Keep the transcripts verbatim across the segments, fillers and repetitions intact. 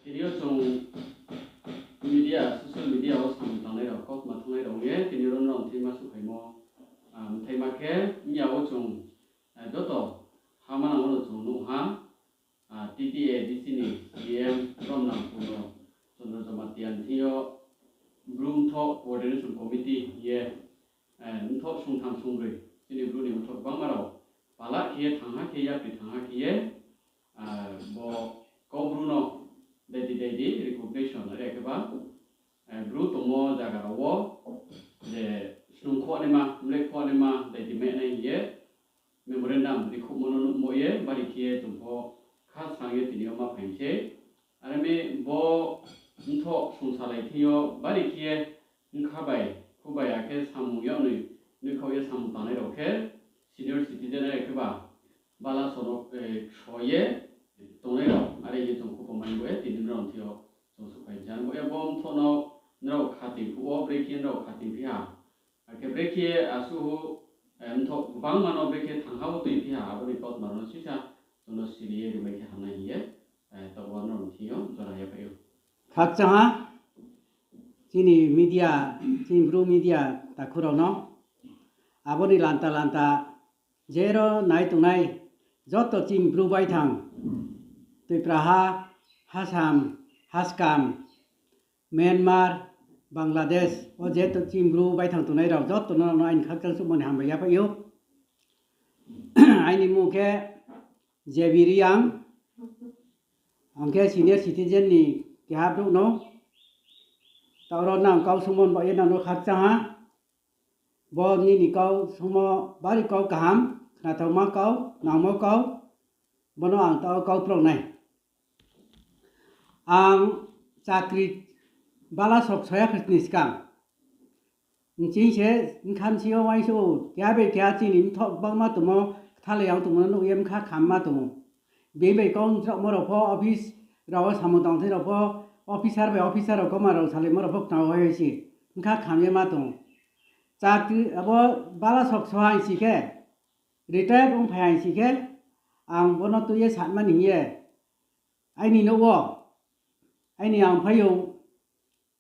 Tini yo chung media, social media wo samung tangnai rao, kautma thanngnai rao ye tini yo nrao mthaima suhphaimo, mthaima khe, mya wo chung joto ha manang wo no chung nuh ha, TTAADC ni CEM Romnang Purno Chandra Jamatia ni thing yo Bru Mthoh Coordination Committee hing ye mthoh sungtham sungbroi chini Bru ni mthoh gbangma rao pala khe ye thangha khe yapri thangha khe ye, bo Kaubru no daidi daidi recognition are khe ba, Bru tongmo zaga rao wo je snung khuanaima, mleh khuanaima daidi mehnai hing ye memorandum rikhouhmo no nuhmo ye bari khe ye chung pho kha sang ye tini yo ma phai se. Are mi bo mthoh sungsalai thing yo bari khe ye bkha bai khubai akhe samung yagnoi noikhaoh ye samung tangnai rao khe senior citizen are khe ba bala so no kso ye tongnai rao are ye chung khupo mai bo ye tini nrao thing yo chung suhphai chan bo ye bo mthoh no nrao khating phuh wo brekhe nrao khating phi ha. Akhe brekhe asuh, mthoh gbangma no brekhe thangha wo tuiphi ha, abo ni kautma rao no sisa chung no siri ye rimai khe hamnai hing ye, taoh wo nrao thing yo jora yaphaih ou. Khakchang ha, chini media, chini Bru media takhu rao no, abo ni lanta lanta, jero nai tongnai, joto chini Bru baithang, Tuipraha, Hasam, Haskam, Myanmar, Bangladesh wo je to chini Bru baithang tongnai rao joto no aini khakchang suhmo ni hambai yaphaih ou. Aini mmung khe J B Reang, ang khe senior citizen ni keha brouh no. Taoh ro nang kau sungmo ni baoh ye nang no khakchang ha. Bo nini kau sungmo bari kau kaham, khnathaoma kau, nangmo kau, bo no ang taoh kau prong nai. Ang chakri bala sok soya khe ni skang. Nching se, nkhan si yo uaingsouh ou, keha bai keha chini mthoh gbangma tongmo, kthalai ang tongmo no nuh ye bkha khamma tong ou. Bini bai kau nchraohmo rao pho, office rao wo samung tang thing rao pho, officer bai officer rao kauma rao salaimo rao pho khna wo hai se, bkha kham ye ma tong ou. Chakri abo bala sok soha hing si khe, retired ongphai ha hing si khe, ang bo no tui ye sanma ni hing ye, aini nouh wo, aini ang phaiyong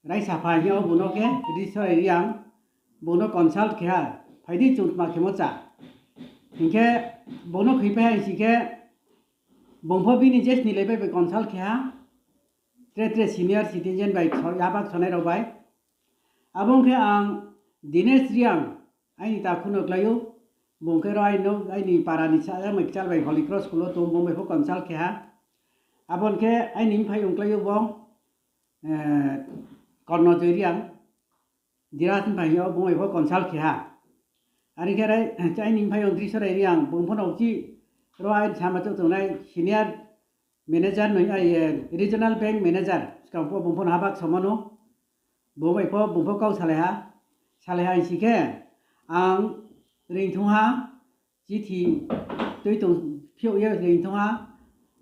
raisa pha hing ye bung no khe Risorai Reang, bung no consult khe ha, phai di chung tma khemo cha. Hing khe bung no khuipai ha hing si khe, bung pho bini je sni lai bai bai consult khe ha, tre tre senior citizen bai, yabak sonai rao bai. Abo ong khe ang Dinesh Reang, aini takhu no klái ou, bung khe ro aini para ni sa, mai kchal bai Holy Cross school wo tong, bung bai pho consult khe ha. Abo ong khe aini mphaiyong klái ou bung, Korno Joy Reang, Diraj mphaiyong bung bai pho consult khe ha. Are khe aini mphaiyong Drisorai Reang, bung pho no uchih ro aini sama chouh tongnai senior manager noi, regional bank manager, skang pho bung pho no habak somo no, bung bai pho, bung pho kau salai ha, salai ha hing si khe, ang reingthung ha, chithi tui tong phiouh ye reingthung ha,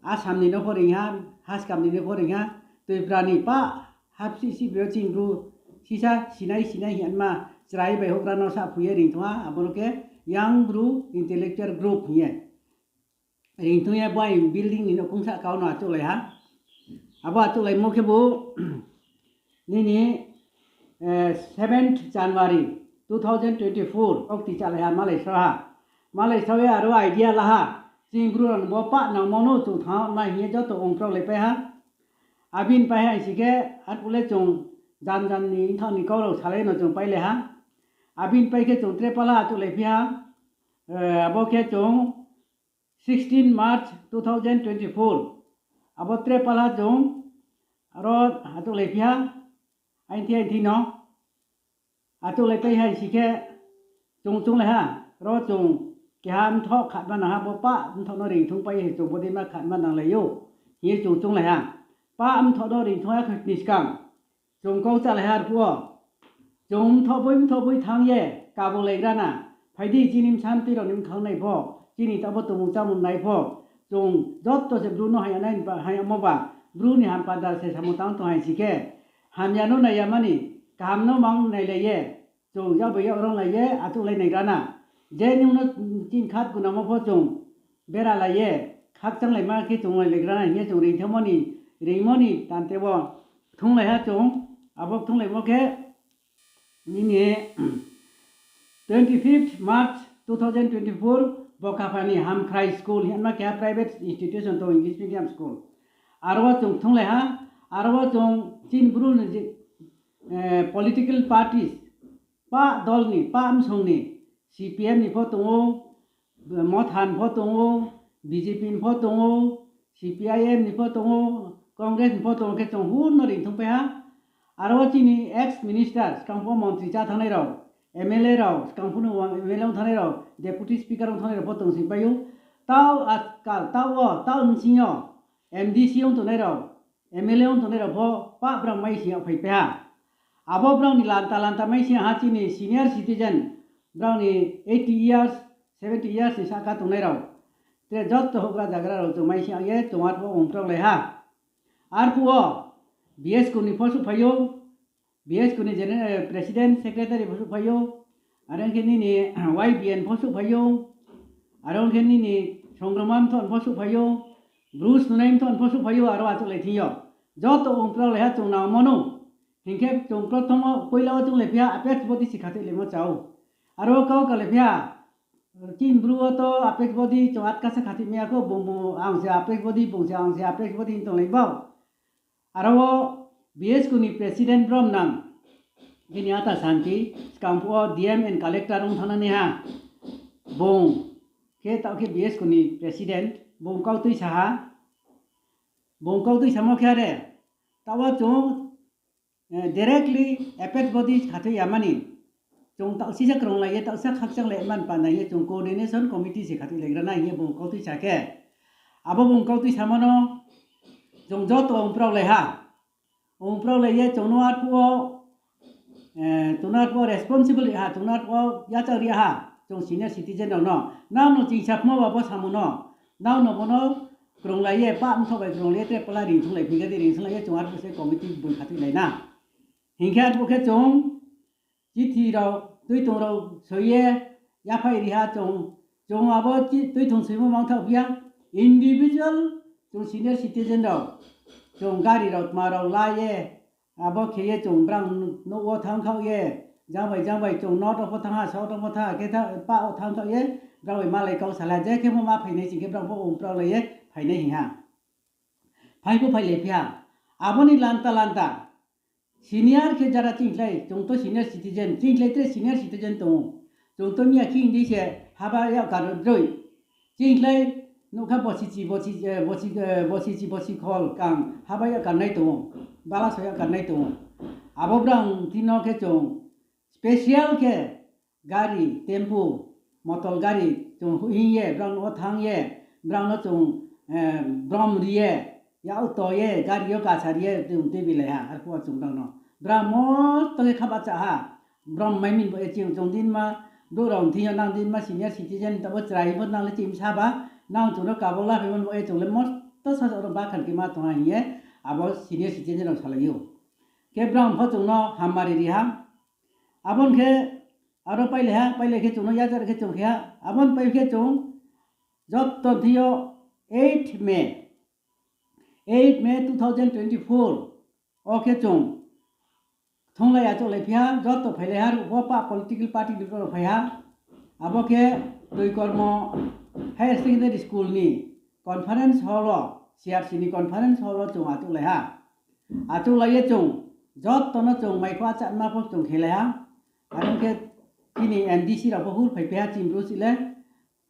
Assam ni no pho reing ha, Haskam ni no pho reing ha, Tripura ni pah hapsih sih bre yo chini Bru sisa sinai sinai hing ye ma chrai bai houhgra no saphu ye reingthung ha, abo no khe Young Bru Intellectual Group hing ye. Reingthung ye bo aini building ni nouhkhong sahka wo no achouhlai ha. Abo achouhlaimo khebu nini seventh January two thousand twenty-four okti chalai ha, malai sra ha. Malai sra ye aro idea la ha. Chini Bru rao no bo pah nangmo no chung thanng nai hing ye joto ongpraolaipai ha. Abini pai ha hing si khe, arphuh le chung jan jan ni bthaoh ni kau rao salai no chung pailai ha. Abini pai khe chung tre pala achouhlaiphi ha. Abo khe chung sixteen March two thousand twenty-four. Abo tre pala chung aro achouhlaiphi ha. Aini thing aini thing no achouhlaipai ha hing si khe, chung chounglai ha. Ro chung keha mthoh khatma nang ha, bo pah mthoh no reingthung pai ye chung bodei ma khatma nanglai ou hing ye chung chounglai ha. Pah mthoh no reingthung ya khe ni skang chung kau chalai ha arphuh wo. Chung mthohboi mthohboi thanng ye kabolaigra na. Phai di chini bsa mtoi rao ni bkhang nai pho, chini taoh bo tongmung chámung nai pho, chung joto se Bru no hamya nai, hamyamo ba, Bru ni hampanda se samung tang tong hai si khe, hamya no nai ya mani, kaham no mang nailai ye, chung yak bai yak ronglai ye achouhlai naigra na. Je nung no chini khat gunamo pho chung beralai ye, khakchanglaima khe chung nailaigra na hing ye chung reingthungmo ni ringmo ni tante wo kthunglai ha chung, abo kthunglaimo khe nini twenty fifth March two thousand twenty four, Bokapha ni Hamkhrai School hingma keha private institution tong, English medium school. Aro wo chung kthunglai ha, aro wo chung chini Bru ni je, eh, political parties, pah dol ni, pah msong ni, C P M ni pho tong ou, Motha ni pho tong ou, B J P ni pho tong ou, C P I M ni pho tong ou, Congress ni pho tong ou khe chung hur no ringthungpai ha. Aro wo chini ex minister, skang pho montri chá thanngnai rao, M L A rao, skang pho no M L A ong thanngnai rao, deputy speaker ong thanngnai rao pho tong singpai ou. Tau atkal, tau wo, tau bsing yo, M D C ong tongnai rao, M L A ong tongnai rao pho pah brao maising yag phaipai ha. Abo brao ni lanta lanta maising ha chini senior citizen, brao ni eighty years, seventy years ni sahka tongnai rao. Tre joto houhgra zagra rao chung maising ye chung arphuh wo ongpraolai ha. Arphuh wo B S K ni pho souhphai ou, B S K ni general, eh, president, secretary pho souhphai ou, are ong khe nini Y B N pho souhphai ou, are ong khe nini songrongma mthoh ni pho souhphai ou, Bru snungnai mthoh ni pho souhphai ou, aro achouhlai thing yo. Joto ongpraolai ha chung nangmo no. Hing khe chung prothom wo poila wo chounglai phi ha apex body se khathoilaimo cha ou. Aro kau kalai phi ha, chini Bru wo to apex body chung atkasa khathoimai ya khou, bung bung ang se apex body, bung se ang se apex body hing tonglai bau. Aro wo B S K ni president brom nang, bini ata Santi, skang phuh wo D M and collector ong thanngnai ha. Bung khe taoh khe B S K ni president, bung kautuisa ha. Bung kautuisamo khe are, taoh wo chung, eh, directly apex body khathoi ya mani, chung taoh sisa krunglai ye, taohsa khakchanglai man panda ye, chung coordination committee se khathoilaigra nai hing ye bung kautuisa khe. Abo bung kautuisamo no chung joto ongpraolai ha. Ongpraolai ye chung no arphuh wo, eh, chung no arphuh wo responsible ri ha, chung no arphuh wo yachak ri ha, chung senior citizen rao no. Nang no chingsa phmo ba bo samung no, nang no bo no krunglai ye, pah mthoh bai krunglai ye, tre pala ringthunglai phi khe di, ringthunglai ye chung arphuh se committee boi khathoilai na. Hing khe arphuh khe chung chithi rao, tuithong rao soi ye yaphaih ri ha chung, chung abo chi-, tuithong soimo mangthaoh phi ya, individual chung senior citizen rao, chung gari rao tma rao la ye, abo khe ye chung brang nouh wo thanngkhaoh ye, jang bai jang bai chung north wo pho thanng ha, south wo pho thanng ha, khe tha-, pah wo thanngkhaoh ye, brang bai malai kau salai ha, je khe pho ma phainai sing khe brang pho ongpraolai ye phainai hing ha. Phai pho phailai phi ha. Abo ni lanta lanta senior khe jara chingkhlai, chung to senior citizen, chingkhlai tre senior citizen tong ou. Chung to miya khing di se haba yag kar droi. Chingkhlai nougkha bosi chi, bosi, eh, bosi, eh, bosi chi, bosi khol kang haba yag karnai tong ou. Bala so yag karnai tong ou. Abo brang thing no khe chung special khe gari, tempu, motor gari chung hing ye, brang no thanng ye, brang no chung, eh, brom ri ye, yag to ye, gari yo kasa ri ye, chung tuibilai ha, arphuh wo chung brang no. Brang mosto khe khabacha ha, brom mai min bo ye ching chung dinma, brouh rao thing yo nang dinma senior citizen, taoh bo chrai bo nang le chimsa ba, nang chung no kabo la phaimo bo ye chung le mosto sasaoh no bakhan khe ma tong ha hing ye, abo senior citizen rao salai ou. Khe brang pho chung no hammari ri ha, Abo ni khe aro pailai ha, pailai khe chung no yajar khe chung khe ha, abo ni pai khe chung joto thing yo eight May, eight May two thousand twenty four wo khe chung thunglai achouhlai phi ha, joto phailai ha, ruh pho pah political party ni brouh phai ha. Abo khe Toikormo Higher Secondary School ni conference hall wo, C R C ni conference hall wo chung achouhlai ha. Achouhlai ye chung joto no chung maikho achama pho chung khelai ha. Abo khe chini M D C rao pho hur phaipai ha chini bru si le.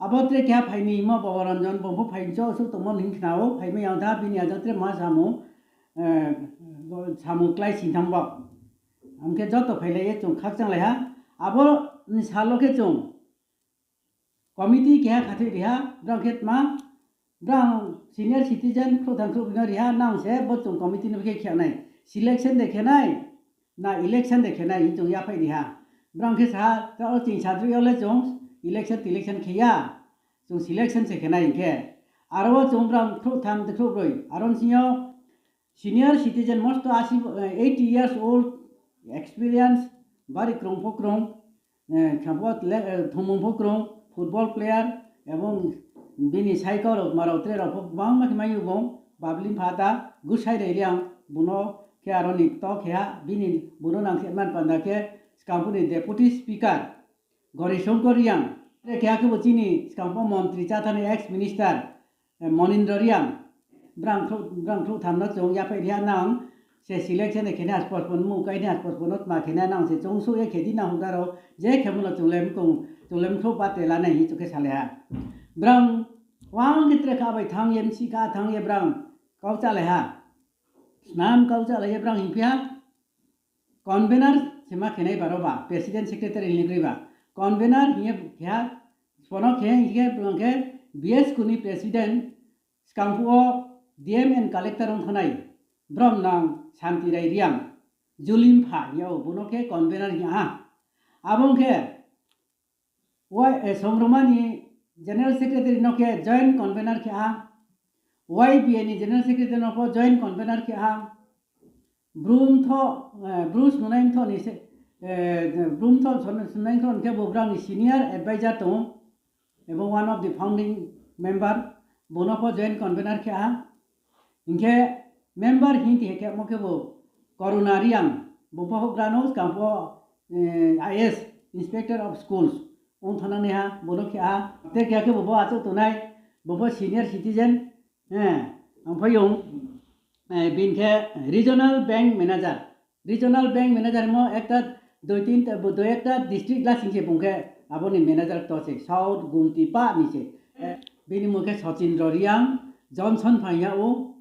Abo tre keha phai ni hingmo Baba Ranjan bung pho phai ni chouh souh tongmo ni hing khna ou, phaimai ya ong tha bini ajang tre ma samung, eh, samung klái sing thanng bo. Ang khe joto phailai ye chung khakchanglai ha. Abo ni sal wo khe chung committee keha khathoi ri ha, brang khe tma, brang senior citizen khrouhtham khrouhbroi no ri ha, nang se bo chung committee no khe khe nai, selection de khe nai, na election de khe nai hing chung yaphaih ri ha. Brang khe sa ha, taoh wo ching sadri yo le chung election telection khe ya, chung selection se khe nai hing khe. Aro wo chung brang khrouhtham de khrouhbroi, aro ni sing yo senior citizen mosto asi, eh, eighty years old, experience, bari krung pho krung, eh, kha pho le, eh, thumung pho krung, football player, ebong bini cycle rao, ma rao tre rao pho gbangma khe mai ou bung, Public pha ta Gusai Rai Reang, bung no khe aro ni kto khe ha, bini bung no nang khe man panda khe skang phuh ni Deputy Speaker Gori Shankar Reang, tre keha khe bo chini skang phuh montri chá thani ex minister, eh, Monindra Reang, brang khrouh, brang khrouh tham no chung yaphaih ri ha nang, se selection khe nai postpone mu, kai nai postpone no tma khe nai nang se chung suh ye khe di na houhgra rao, je khe mo no chung le mkong, chung le mkhrouh pa te la nai hing chung khe salai ha. Brang wang khe tre kha bai thanng ye, msi kha thanng ye brang kau chálai ha. Snam kau chálai ye brang hingphi ha, convener se ma khe nai baro ba, president secretary hing le kroi ba. Convener hing ye khe ha, sbo no khe hing khe brang khe B S School ni president, skang phuh wo D M and collector ong thanngnai, brom nang Santi Rai Reang, Julimpha hing yag ou, bung no khe convener hing ha. Abo ong khe, Y-, eh, Songrongma ni general secretary no khe joint convener khe ha, Y B A ni general secretary no pho joint convener khe ha. Bru mtho, eh, Bru Snungnai Mtho ni se, eh, Bru Mtho Snungnai Mtho ni khe bo brang ni senior advisor tong ou, abo one of the founding member, bung no pho joint convener khe ha. Hing khe member hing ti he khe mo khe bo Koruna Reang, bung pho houhgra no skang pho, eh, I A S, Inspector of Schools ong thanngnaiha, bung no khe ha. Te keha khe bo bo achouh tongnai, bo pho senior citizen, eh, ang phaiyong, eh, bini khe regional bank manager, regional bank manager mo ekta dui tin ta, bo dui ekta district lasing se bung khe abo ni manager kto se, South Gumti pah ni se. Eh, bini mung khe Sachindra Reang, Johnson phai yag ou,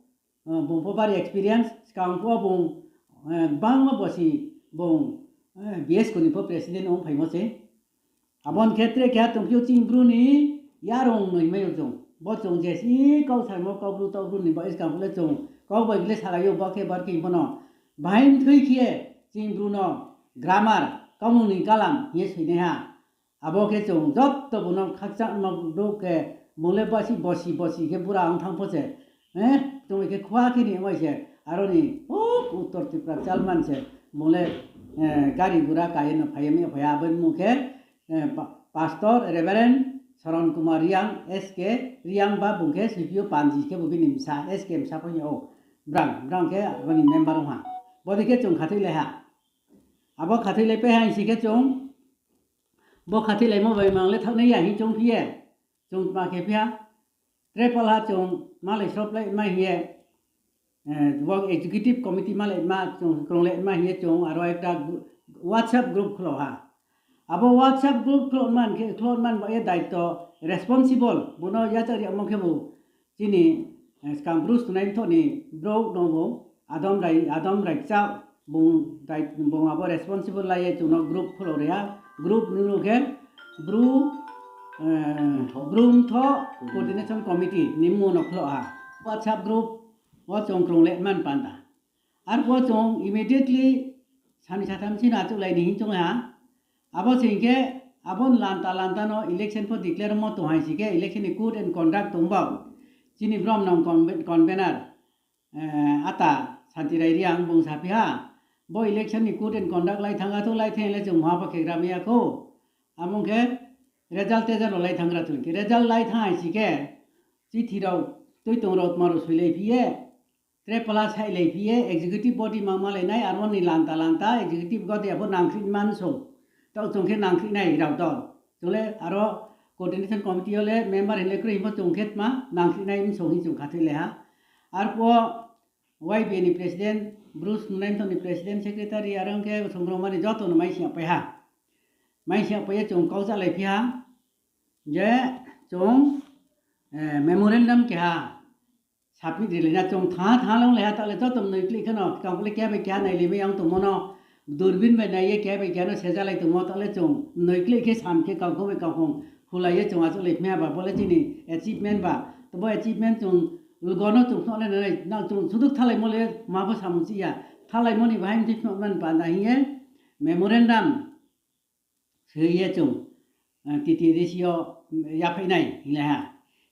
eh, bung pho bari experience, skang phuh wo bung, eh, gbangma bosi bung, eh, B S School ni pho president ong phaimo se. Abo ni khe tre keha tongphi ou ching Bru ni yarung no hingmai ou chung. Bo chung je si kau saimo kau Bru tau Bru ni ba skang phuh le chung kau bai le salai ou bo khe bar khe hing pho no. Bahai mthui khe ching Bru no grammar, kaumung ni kalam hing ye soinaiha. Abo khe chung joto bung no khakchangmo brouh khe bung le basi bosi bosi khe bura ong thanng pho se. Eh, chung khe khua khe ni ongmai se, aro ni, oh, Uttor Tripura chalman se, bung le, eh, gari gura ka ye no phai ye mi phai ya, abo ni mung khe, eh, pa-, Pastor Reverend Saran Kumar Reang, S K Reang ba bung khe C P O Panji khe bo bini bsa, S K bsa pho hing yag ou, brang, brang khe abo ni member ong ha. Bodei khe chung khathoilai ha. Abo khathoilai pai ha hing si khe chung, bo khathoilaimo bai mang le thaohnai ya hing choungphi ye, chung tma khe phi ha, tre pal ha chung malai sroplai ma hing ye, eh, bo executive committee malai ma chung krunglai ma hing ye chung aro ekta gru-, WhatsApp group khlo ha. Abo WhatsApp group khlo man khe, khlo man ba ye daito responsible, bung no yachak ri amo khe bo chini, eh, skang Bru Snungnai Mtho ni brouh no bo, Adam Rai, Adam Raikcha, bung dai-, bung abo responsible lai ye chung no group khlo ri ha, group ni mung khe Bru, eh, Bru Mtho Coordination Committee ni mung no khlo ha. WhatsApp group wo chung krunglai man panda. Arphuh chung immediately sani satham sini achouhlai ni hing choung ha. Abo se hing khe, abo ni lanta lanta no election pho declare mo tong hai si khe, election ni code and conduct tong ba. Chini brom nang conve-, convener, eh, ata Santi Rai Reang bung saphi ha. Bo election ni code and conduct lai thanng a, to lai thanng le chung mha pho khegra mai ya khou. Abo ong khe result tejal rao lai thanng gra tong khe, result lai thanng hai si khe, chithi rao, tui tong rao tma rao soilai phi ye, tre pala saihlai phi ye, executive body ma malai nai, aro ni lanta lanta, executive body abo nangkhri man song. Taoh chung khe nangkhri nai rao tong. Chung le aro coordination committee yo le member hing le kroi hingmo chung khe tma nangkhri nai msong hing chung khathoilai ha. Arphuh Y B A ni president, Bru Snungnai Mtho ni president, secretary, aro ong khe Songrongma ni joto no mai sing yagpai ha. Mai sing yagpai ye chung kau chálai phi ha. Je chung, eh, memorandum keha submit rilai na chung thanng thanng longlai ha, taoh le joto mnoi klih khe no, kang phuh le keha bai keha nailai mai ya ong tongmo no, durbin bai nai ye keha bai keha no sejalai tongmo, taoh le chung mnoi klih khe sam khe kangkhong bai kangkhong hulai ye chung achouhlai phi ha ba, bo le chini achievement ba. To bo achievement chung lgo no chung phnuh nai nai, nang chung sudu thalaimo le ma pho samung chih ya. Thalaimo ni bahai mthi phnuh man panda hing ye memorandum soi ye chung, eh, T T A D C yo yaphaih nai hinglai ha.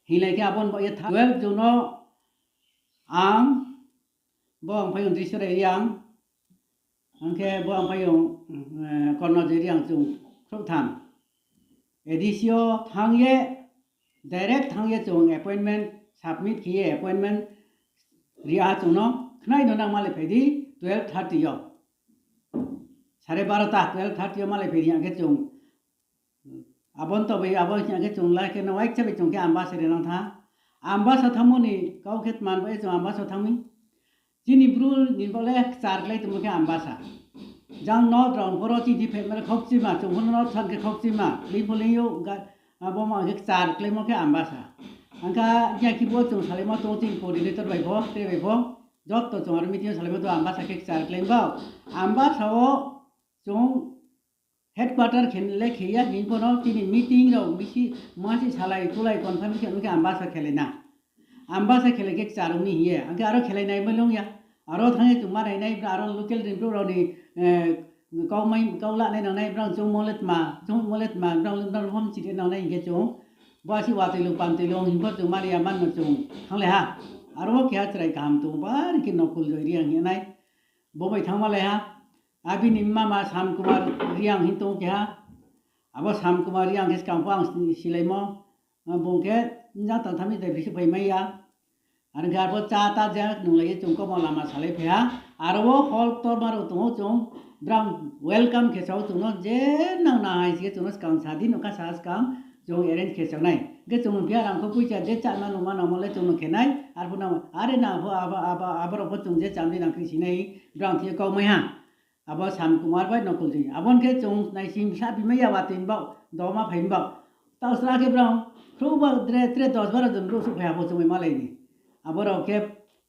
Hinglai khe abo ni baoh ye tha-, twelve June no ang, bo ang phaiyong Drisyo Rai Reang, ang khe bo ang phaiyong, eh, Kornojoy Reang chung khrouhtham A D C yo thanng ye, direct thanng ye chung appointment submit khe ye appointment Ri ha chung no, khnai no nang malai phai di, twelve thirty yo. Sare barota, twelve thirty yo malai phai di, ang khe chung, abo ni to bai, abo ang khe chung lai khe no, waikcha bai chung khe Ambasa ri nang tha. Ambasa thanngmo ni kau khe tma bo ye chung Ambasa thanng mi. Chini Bru ni bo le kchar klái tongmo khe Ambasa. Jang no rao pho ro chini phaima le khokchima, chung pho no san khe khokchima, ling pho ling yo, abo ma khe kchar kláimo khe Ambasa. Ang kha ya khe bo chung salaimo tong chini coordinator bai pho, tre bai pho, joto chung aro meeting yo salaimo tong Ambasa khe kchar klái bao. Ambasa wo chung headquarter khe le khe ya, hing pho no chini meeting rao bisi masi salai kulai conference khe no khe Ambasa khelai na. Ambasa khelai khe kchar ong ni hing ye, ang khe aro khelai nai mai long ya. Aro thanng ye chung ma nai nai, aro local ni brouh rao ni, kau la nai nang nai, brang choungmo le tma, choungmo le tma, brang le brang hom chiri nang nai hing khe chung, bo asi watoi lung pantoi lung hing pho chung mari ya man no chung thannglai ha. Aro wo keha chrai kaham tong, bari khe Nokul Joy Reang hing ye nai. Bo bai thanngma lai ha. Abini mama Sam Kumar Reang hing tong keha. Abo Sam Kumar Reang khe skang pho ang silaimo. Bung khe jang tang tha mi dai bisi phai mai ya. Aro khe arpho chá ta je nunglai ye chung kauma lama salai phai ha. Aro wo hall ktorma rao tong ou chung, brang welcome khe chá ou chung no, je nang na hai si khe chung no skang sa di, nokha sa skang chung arrange khe chá nai. Khe chung phi ya rang kho poicha je cháma nungma nangmo le chung no khe nai. Arpho nang are na pho abo, abo, abo rao pho chung je cham di nang khe si nai, brang thing yo kau mai ha. Abo Sam Kumar bai Nokul Joy. Abo ni khe chung naising sa bi mai ya watoi ni baoh, doma phai ni baoh. Taoh sra khe brang, khrouhba tre, tre dos baro jon brouh souhphai ha pho chung bai malai ni. Abo rao khe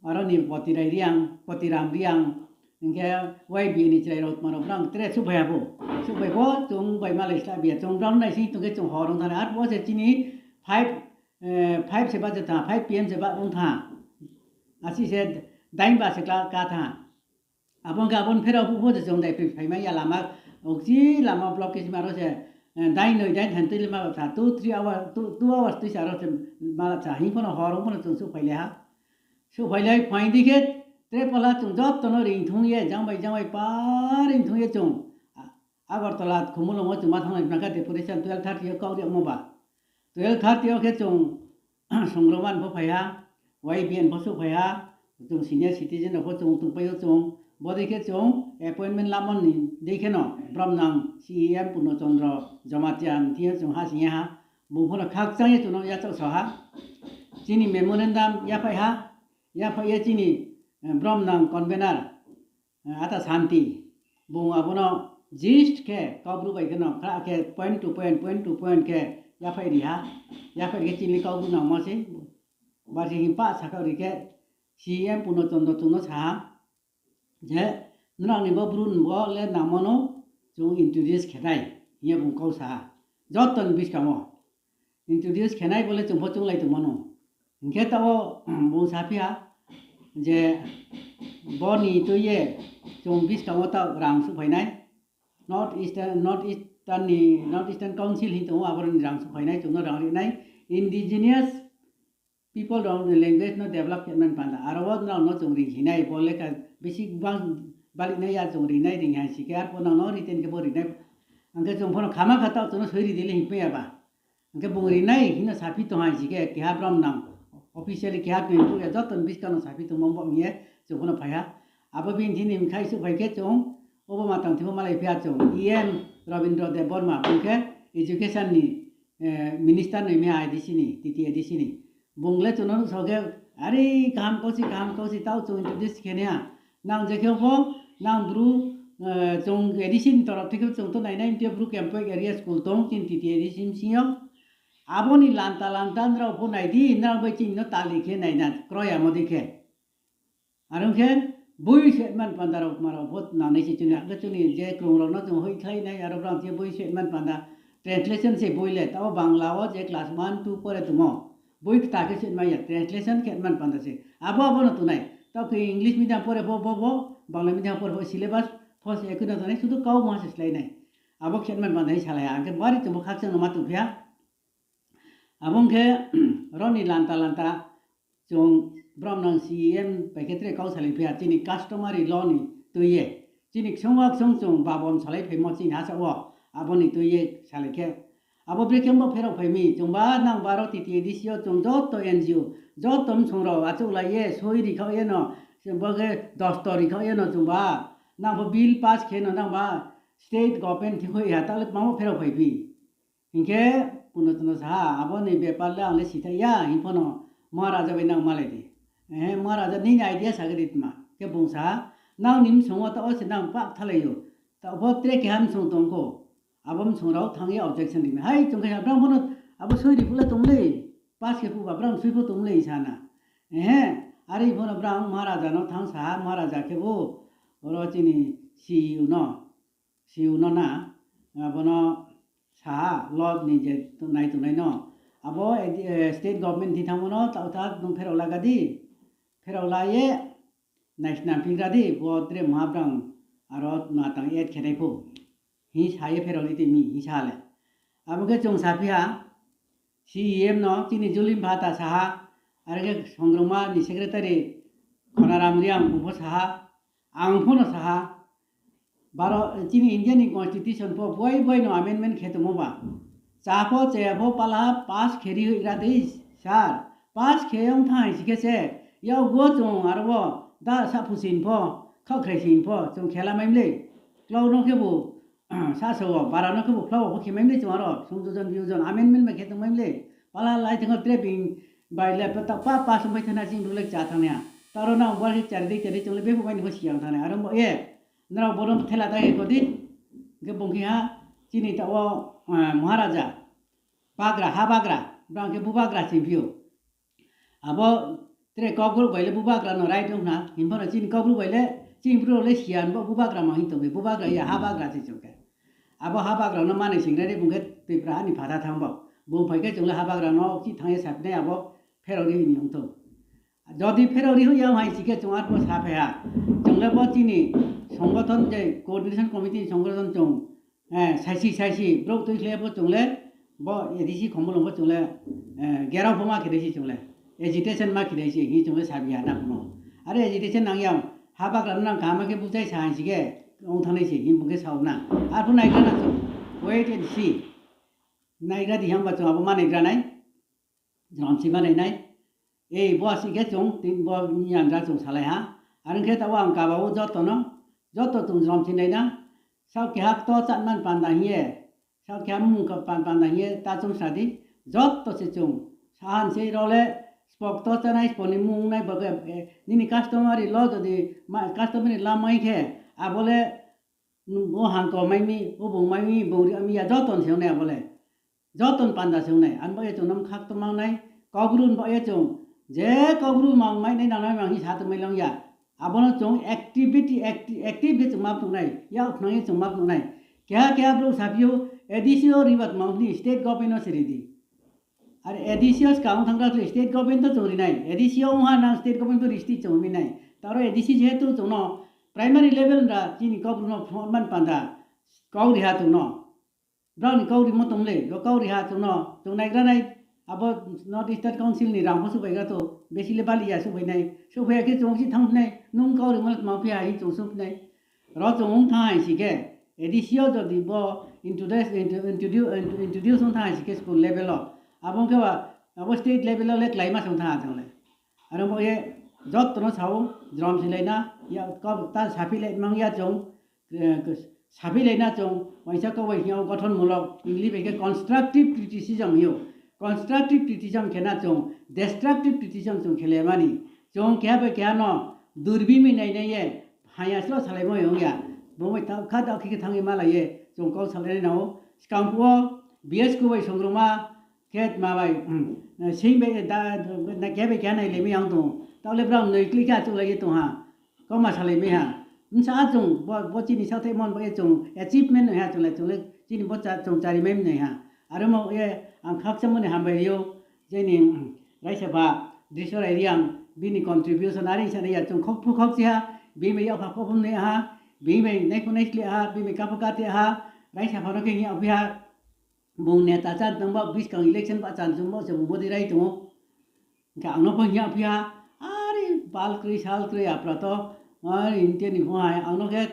aro ni Potirai Reang, Potiram Reang, hing khe Y B A ni chrai rao tma rao brang tre souhphai ha pho. Souhphai pho chung bai malai sla bi ya. Chung brang naising tong khe chung hor ong thanng nai. Arphuh wo se chini five, five se ba je tha, five P M se ba ong tha. Asi se dain ba se kla ka tha. Abo ong khe abo ni pherao phuh pho je chung dai phai, phai mai ya lama, okchi lama blockage ma ro se, dain noi dain than tui le ma la tha, two, three hour, two, two hours tui se aro se ma la tha, hing pho no hor ong pho no chung souhphai le ha. Souhphai le phaing di khe, tre pala chung joto no ring thung ye, jang bai jang bai pa ring thung ye chung, Agartala Khumulwng wo chung ma thannglai bna kha deputation twelve thirty yo kau ri yagmo ba. Twelve thirty yo khe chung Songroman pho phai ha, Y B N pho souhphai ha, chung senior citizen rao pho chung tongpai ou chung, bodei khe chung appointment lamo ni dei khe no, bromnang C E M Purno Chandra Jamatia ni thing yo chung hahsoing ye ha, bung pho no khakchang ye chung no yachaoh sa ha, chini memorandum yaphaih ha, yaphaih ye chini bromnang convener, Ata Santi, bung abo no gist khe Kaubru bai khe no khra khe point to point, point to point khe yaphaih ri ha, yaphaih ri khe chini Kaubru nangmo se, ba se hing pah sakhaoh ri khe C E M Purno Chandra chung no sa ha, je nrao ni bo Bru ni bo le nangmo no chung introduce khe nai, hing ye bung kau sa ha, joto ni buskang wo. Introduce khe nai bo le chung pho chounglai tongmo no. Hing khe taoh wo bung saphi ha je bo ni tui ye chung buskang wo taoh rang souhphai nai. North Eastern, North Eastern ni, North Eastern Council hing tong ou, abo ni rang souhphai nai, chung no rang ri nai. Indigenous people rao ni language no develop khe man panda. Aro wo nrao no chung ri hi nai, bo lekha bisi bang bali nai ya chung ri nai, ri hai si khe arphuh nang no written khe bo ri nai. Ang khe chung pho no khama kha taoh chung no soi ri di le hing pai ya ba. Ang khe bung ri nai hing no saphi tong hai si khe, keha bromnang officially keha tong ya, joto ni buskang no saphi tongmo bo hing ye chung pho no phai ha. Abo bini thing ni mkhaih souhphai khe chung, obo ma tang thimo malai phi ya chung, E M Rabindra Debbarma, bung khe education ni minister noi mi ha A D C ni, T T A D C ni. Bung le chung no nuhsao khe, are kaham kau se, kaham kau se, taoh chung introduce khe nai ha. Nang je khe pho, nang Bru, chung A D C ni torop thai khe chung to nainai, mte Bru Campus area school tong, chini T T A D C bsing yo. Abo ni lanta lanta nrao pho nai di, nrao bai chini no tali khe nai na, kroi amo dei khe. Are ong khe, boi se man panda rao, ma rao pho nangnai se chini, akhe chini je krung rao no chung hoihkhlai nai, aro brao thing boi se man panda, translation se boi le, taoh Bangla wo je class one, two pore tongmo, boi kta khe se mai ya, translation khe man panda se. Abo abo no tongnai. Taoh khe English medium pore pho bo bo, Bangla medium pore pho syllabus pho se ekoi no tongnai, sudu kau ma se slái nai. Abo khe man panda hing salai ha, ang khe bari chung bo khakchang no ma tongphi ha. Abo ong khe, ro ni lanta lanta, chung bromnang C E M bai khe tre kau salai phi ha, chini customary law ni tui ye. Chini ksung wa ksung chung babon salai phaimo chini hasa wo, abo ni tui ye salai khe. Abo brekhe bo pherao phai mi, chungba nang baro T T A D C yo chung joto N G O, joto msong rao achouhlai ye, soi rikhaoh ye no, bo khe dosto rikhaoh ye no chungba, nang bo bill pass khe no nang ba state government thi hoih ha, taoh le kma bo pherao phai phi. Hing khe Punochno sa ha, abo ni bepar le ang le sithai ya, hing pho no Maharaja bai nang malai di. Ehe, Maharaja nini idea sa khe di tma. Khe bung sa ha, nang ni msong wo taoh wo se nang pak thalai ou. Taoh pho tre keha msong tong kho. Abo msong rao thanng ye objection ri mi. Hai, chung khe sa, brang pho no abo soi ri phuh le tong lei. Pass khe phuh ba brang soi pho tong lei sa na. Ehe, are pho no brang Maharaja no thanng sa ha, Maharaja khe bo, oro chini C E O no, C E O no na, abo no sa ha, law ni je nai tongnai no. Abo, eh, state government thi thanngmo no, taoh tha nung pherao la ga di, pherao la ye, naisnam phi gra di, bo tre mungha brang, aro ma tang add khe nai pho. Hing sa ye pherao ri tei mi, hing sa le. Abo khe chung saphi ha, C E M no, chini Julim Bhata sa ha, are khe Songrongma ni secretary Khonaram Reang bung pho sa ha, ang pho no sa ha, baro, chini India ni constitution pho buai buai no amendment khe tongmo ba. Chá pho, chaya pho, pala pass khe ri hoih ra dei, sir. Pass khe ong thanng hai si khe se, yakgu wo chung aro wo, da saphusin pho, khaohkhrai sin pho, chung khela mai mlei. Klau no khebu, sasa wo, bara no khebu, klau wo pho khe mai mlei chung aro, sungjojon, biyojon, amendment bai khe tong mai mlei. Pala lai thang wo tre bini bai le, pa, pa, pass ong bai thana chini bru le chá thanng nai ha. Taro nang bo khe chari dei, chari chung le bephuh bai ni pho siyang thanng nai. Aro bo ye, nrao bo no thela ta khe kho di. Khe bung khe ha, chini taoh wo, eh, Maharaja, bagra, ha bagra, brang khe bubagra sing phi ou. Abo tre Kaubru bai le bubagra no right ong khna, hing pho no chini Kaubru bai le, chini bru rao le siyan bo bubagra ma hing tong mi, bubagra ya ha bagra se chung khe. Abo ha bagra no manai sing rai bung khe Tripura ha ni phatha thanng bo. Bung phai khe chung le ha bagra no chih thanng ye saphi nai abo pherao ri ni ong thou. Jodi pherao ri hoih ya hai si khe chung arphuh saphai ha. Chung le bo chini songgothon je coordination committee ni songgothon chung, eh, saisi saisi brouh tuikhlai pho chung le, bo A D C Khumulwng pho chung le, eh, gherao pho ma khe dei se chung le, agitation ma khe dei se hing chung le sabi ya na pho no. Are agitation nang ya, ha bagra no nang kaham khe buchai sa hai si khe, ong thanng nai se hing bung khe sao na. Arphuh naigra na chung, wait and see. Naigra di himba chung abo ma naigra nai. Jrom si ma nai nai. Ei, bo si khe chung, tin bo ni andra chung salai ha. Are ong khe taoh wo ang kaba wo joto no, joto chung jrom si nai na. Saoh keha kto chá man panda hing ye, saoh keha mmung ka pan panda hing ye ta chung sa di. Joto se chung, sahan se rao le, sbo kto chánai, sbo ni mmung nai, bo khe, eh, nini customary law jodi, ma, customary law mai khe, abo le, bo hangko mai mi, o bung mai mi, bung ri mi ya, joto ni se ong nai abo le. Joto ni panda se ong nai, ani baoh ye chung no mkha kto mang nai, Kaubru ni baoh ye chung, je Kaubru mang mai nai nang nai mang hing sa tongmai lang ya. Abo no chung activity, acti-, active khe chung ma phnuh nai, yak phnang ye chung ma phnuh nai. Keha keha brouh saphi ou, A D C yo riba tma ong ni state government no se ri di. Are A D C yo skang thanng ra khle state government to chung ri nai, A D C yo ong ha nang state government to ri sti chung mi nai. Taro A D C jehetu chung no primary level ra chini Kaubru no phnuh man panda, kau ri ha chung no. Brao ni kau rimo tong le, ro kau ri ha chung no, chung naigra nai, abo North Eastern Council ni rang pho souhphai gra to, besi le bali ya souhphai nai, souhphai ya khe chung si thanng phi nai, nung kau rimo le tma phi ha hing chung souh phi nai. Ro chung ong thanng hai si khe, A D C yo jodi bo introduce, introduce, introduce ong thanng hai si khe school level wo, abo ong khe ba, abo state level wo le kláima se ong thanng ha chung le. Are bo ye joto no sa ou, jrom si lai na, ya, kau ta saphi lai mang ya chung, eh, saphi lai na chung, uaingsa kau bai hing yag ou gothonmulok, English bai khe constructive criticism hing ou. Constructive criticism khe na chung, destructive criticism chung khe le mani. Chung keha bai keha no durbi mi nai nai ye, haya slo salaimo ong ya. Bo bai ta, kha ta khe khe thanng ye malai ye, chung kau salai nai nang ou. Skang phuh wo, B S K bai songrongma, khe tma bai, hmm, sing bai da, na keha bai keha nai le mi yang tong. Taoh le brao noi kli khe achouhlai ye tong ha. Kau ma salai mai ha. Bsa chung, bo, bo chini saohthaihmo ni baoh ye chung achievement noi ha chung le, chung le, chini bo cha-, chung chari mai noi ha. Are mo ye, ang khakchangmo ni hambai ri ou, chini, hmm, raisapha, Drisho Rai Reang, bini contribution, are sa nai ya, chung khokphu khokchi ha, bini bai yapha khokphu nai ha, bini bai naiphu naisle ha, bini bai kaphu kate ha, raisapha no khe hing yagphi ha, bung neta chá tong ba, buskang election ba chá tong ba, se bung bodei rai tong ou. Hing khe ang no pho hing yagphi ha, are bal kroi, sal kroi, apra to, are India ni pho hai, ang no khe,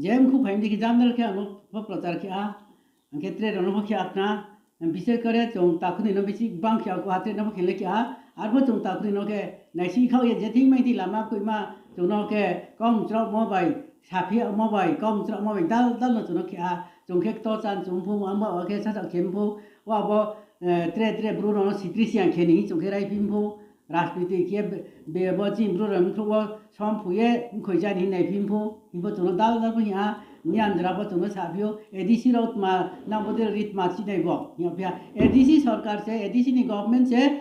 jem khu phai mi di khe, general khe ang no pho prochar khe ha. Hing khe tre rao no pho khe a khna, bises kore chung takhu ni no bisi bang khe a, kuha tre no pho khe le khe a, arpho chung takhu ni no khe naising khaoh ye je thing mai thing lama koima chung no khe kau mchraomo bai, saphi yagmo bai, kau mchraomo bai dal dal no chung no khe a, chung khe kto chan chung pho, amba wa khe sasaoh khe pho, wa bo, eh, tre tre Bru rao no sikri siang khe ni hing chung khe raiphi pho, rajniti khe be, be bo chini Bru rao ni khrouh wo som phu ye mkhoi ja ni hing naiphi pho, hing pho chung no dal dal pho hing a, ni anjra pho chung no saphi ou, A D C rao tma, nang bo dei ri tma chihnai bo, hing phi ha, A D C sorkar se, A D C ni government se,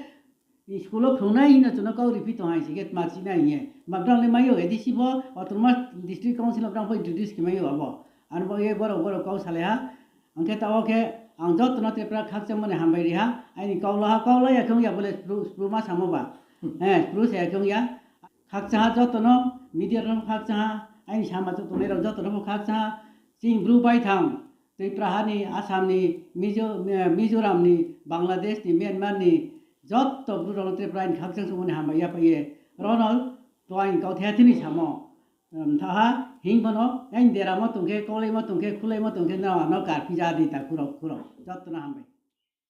school wo phrungnai hing no chung no kau riphi tong hai si khe tma chihnai hing ye. Ma brang le mai ou, A D C pho, Autonomous District Council wo brang pho introduce khe mai ou abo. Ano bo ye borao borao kau salai ha. Ang khe taoh wo khe ang joto no Tripura khakchangmo ni hambai ri ha. Aini kau la ha, kau la ya khe ong ya bo le spru, spru ma samo ba. Eh, spru sa ya khe ong ya. Khakchang ha joto no, media rao no khakchang ha, aini sama tongnai rao joto no pho khakchang ha. Chini Bru baithang, Tripura ha ni, Assam ni, Mizo-, eh, Mizoram ni, Bangladesh ni, Myanmar ni, joto Bru rao no Tripura aini khakchang songmo ni hambai ya phai ye. Ro no to aini kauthai ha thini samo. Mthaoh ha, hing pho no, aini deramo tong khe, kaulaimo tong khe, khulaimo tong khe, no, no karphi ja di takhu rao, khu rao. Joto no hambai.